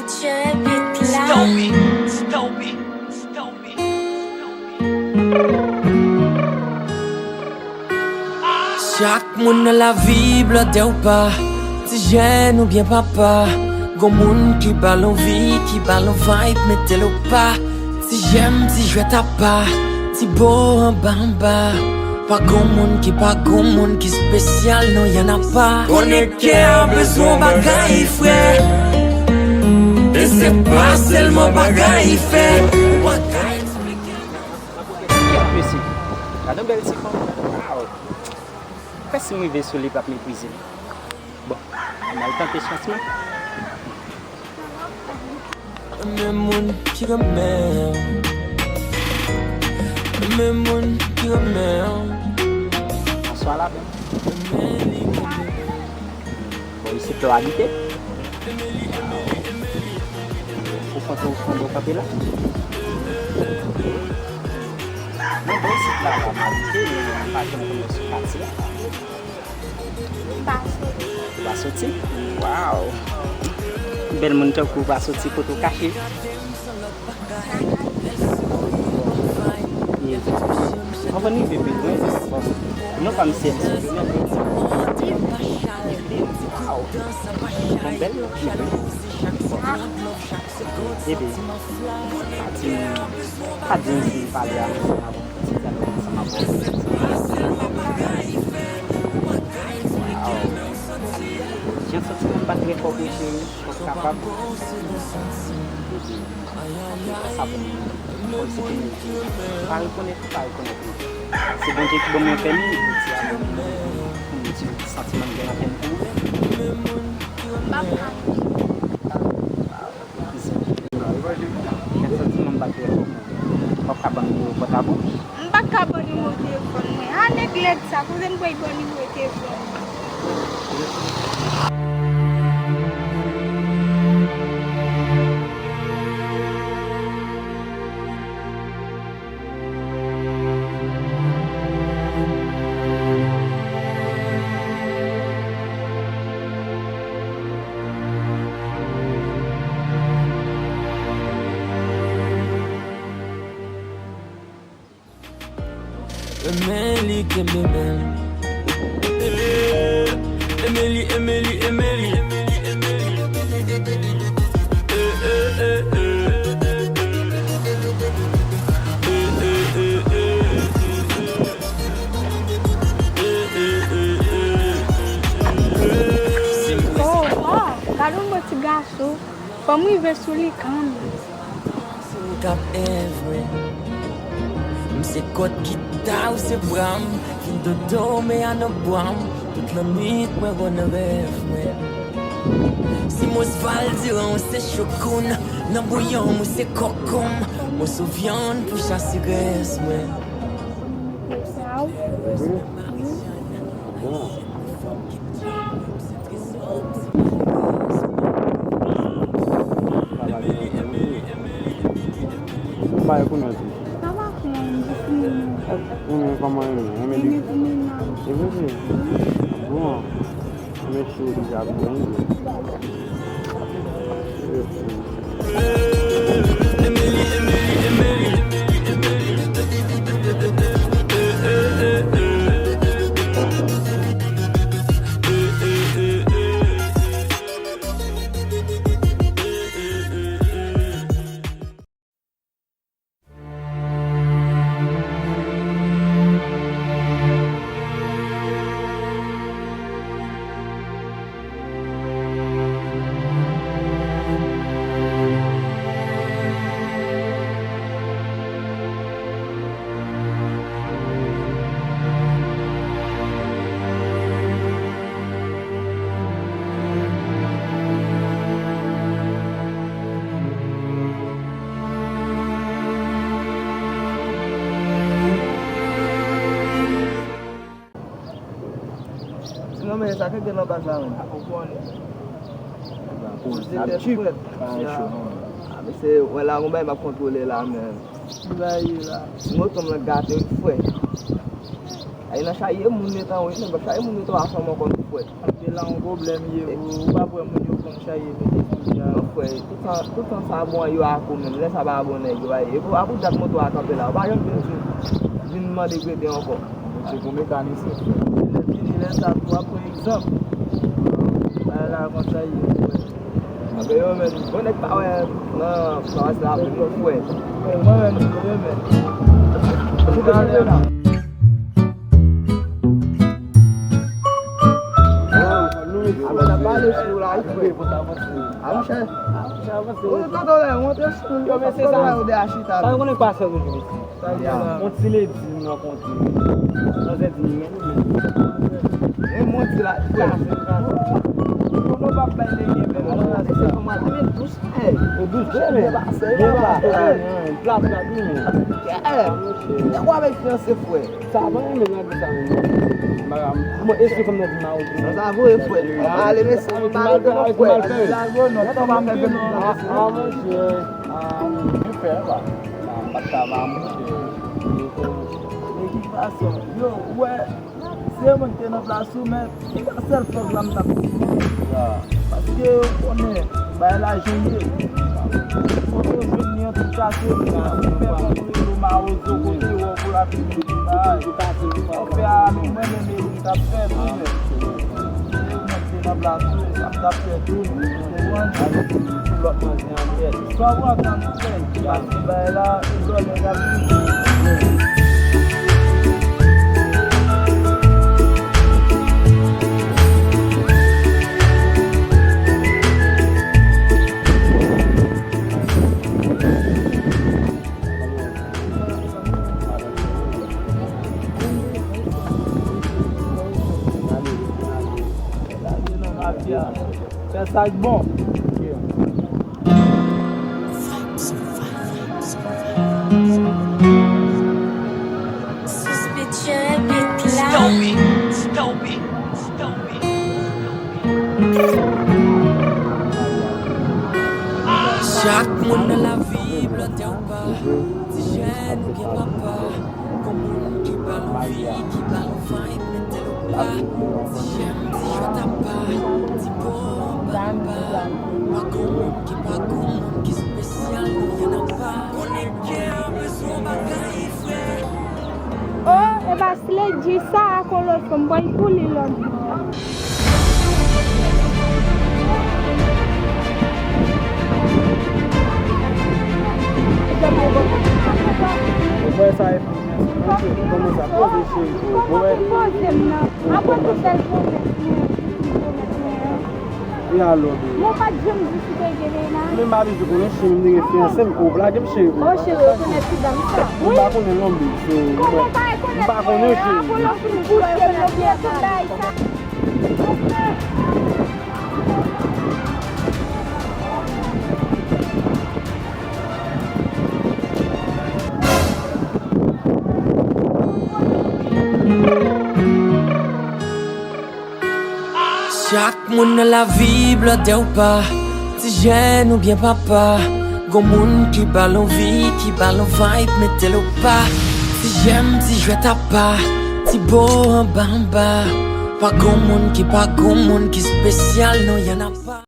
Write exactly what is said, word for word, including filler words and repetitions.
Tchè, bit la. Stop it, stop it, stop it, stop it. Chak moun nan lavi blòdè ou pa, ti jèn oubyen papa. Gon moun ki ba l anvi, ki ba l vibe, mete l o pa. Ti jèm, ti jwèt apa, ti bo anba anba. Pa gon moun ki pa gon moun ki espesyal, non, y en a pas. Konnen kè a bezwen bagay, frè. E se pa sèlman bagay fè. Mesye, gade yon bèl ti fanm. Waw. Kwè si m rive sou li, l ap meprize m. Bon, m al tante chans mwen. Men moun ki renmen w. Men moun ki renmen w. Bonswa, la bèl. Men li renmen w. Bon, isit la w abite? Ou kontan ou fon bò kanpe la? Ok. Mwen, bon, isit la, la m abite, men m pa janm konnen sou katye a. M pa soti. Ou pa soti? Waw! Bèl moun tankou w pa soti, kote w kache? Ye. Mwen konn rive pi lwen. Bon. Non pa m sèl sou li, men. Waw! Bon, bèl moun. Bon. Bebe, pa di m, pa di m si m pale ansanm avè w, si m pale ansanm avè w. Waw. Jan santiman m pa trè fò pou cheri, fò w kapab. Bebe, anpil fòs sa pou mwen. Fò w sipòte m. Pa rekonèt ou pa rekonèt mwen. Se Bondye ki ban m yon pèmi, jodi a, pou m di santiman m gen nan kè m pou ou. M p ap pale. Jan santiman m pa trè fò pou ou. W ap ka ban m nimewo pòtab ou? M pa ka ban nimewo telefòn mwen. A, nèg lèd sa, kote m pral ban nimewo telefòn mwen? Men li kenbe bèl. Emily, Emily, Emily. Oh, wow, gade yon bon ti gason. Fò m rive sou li kanmenm. M se kòd gita, ou se bra m. Vin dodo, men a nan bwa m. Tout lannwit mwen wè nan rèv mwen. Si Mosval diran, ou se chokoun. Nan bouyon m, ou se kòkonm. Moso vyann pou chase grès mwen. Sa w? Bon. Bon, bay konnen tou. Sa va fè, m di fini. Ou renmen kòman renmen? Renmen li? Renmen pou mennaj. E vre, vre? Bon. Renmen cho deja pou mwen. Sinon, men sa k gen nan baz la menm? Ou konnen. Poz la, tip. Pa yon cho, non. Ah, men se, wè la, gon bagay m ap kontwole la, men. Ki bagay ye la? Moto m lan gate wi, frè. Ay nan chaye moun letan wi, nèg ap chaye moun letan w ap fè m ankò wi, frè. Anpil la yon pwoblèm ye, ou pa kwè moun yo konn chaye mete sou li a. Non, frè, tout Tout tan sa bon yo ak ou menm, lè sa pa bon nèg yo a ye. Epi w ap ou dat moto a kanpe la, ou pa janm vin di, vin mande prete ankò. Mete pou mekanisyen. Lè fini, lè sa tou, w ap pran egzanp. Bagay la konsa ye, frè. Anben yo menm, bon nèg pa wè nan pawas la, men yo fwè. Mwen menm, yo menm. Tout ale la. Anben, n ap pale sou la, wi, frè. A, monchè. Ou tande lè, ou antre sou, yo, men se sa. Ou de a chita. Sa yo konnen pa fè toujou, mesye. Yon ti ledi m rankontre. Manzè di m, men, men. Men mwen di la, frè. Kono pa bay lege, men. Alò, se kòman, men dousman. E dousman, men. Byen pase, byen pase. Plat, plat, wi, men. Nèg w avèk fiyanse, frè. Sa pa renmen nan sa menm. Bon, eseye fè m nan di Mawozo. Sa vre, frè. Ale, mesye, Mawozo, non, frè. Mawozo, non, sa pa fè non. Ah, monchè. Ah, men fè la. Ah, pa ta va, monchè. De ki fason? Yo, ou wè, se moun ki te nan plas ou, men se pa sèl fòk la m t ap di. Paske ou konnen, bagay la jan l ye. Foto jwenn li an tou kase, li fè kòm rele Mawozo kote yo pou la vin di bagay. Sa w fè a, nou, mwen menm, e ou m t ap fè tou, men. Se ou menm ki te nan plas ou, sa m t ap fè tou, nou konprann? Avèk lòt manzè an dèyè. Sa w ap tann fè, paske bagay la, e dòlè k ap vini. Fè sa k bon. Suspect bit la. Chak moun nan lavi, blòdè ou pa, ti jèn oubyen papa, gon moun ki ba l anvi, ki ba l vibe, mete l ou pa, ti jèm, ti jwèt apa, ti po anba anba, pa gon moun ki pa gon moun ki espesyal, non, y en a pas. Konnen kè an bezwen bagay, frè. Oh, e pa Sledji sa ak yon lòt fanm, pran pou li lòt bò. Ou wè sa e pou mwen, se mwen ki kòmanse a poze cheri pou ou. Ou wè? Poze m nan. Apre tout bèl pwomès mwen, pwomès mwen. E alò, bebe? Mwen pa t janm di si te gen mennaj. Mwen pa bezwen konnen si m te gen fiyanse m, ou plage m, cheri. Oh, cheri, ou konnen ti dam sa. Wi. M pa konnen non, bebe, so, kòman w pa rekonèt? M pa konnen, cheri. Apre lè w fin kouche m nan pye, tout bagay sa. Chak moun nan lavi, blòdè ou pa, ti jèn oubyen papa, gon moun ki ba l anvi, ki ba l vibe, mete l ou pa, ti jèm, ti jwèt apa, ti bo anba anba, pa gon moun ki pa gon moun ki espesyal, non, y en a pas.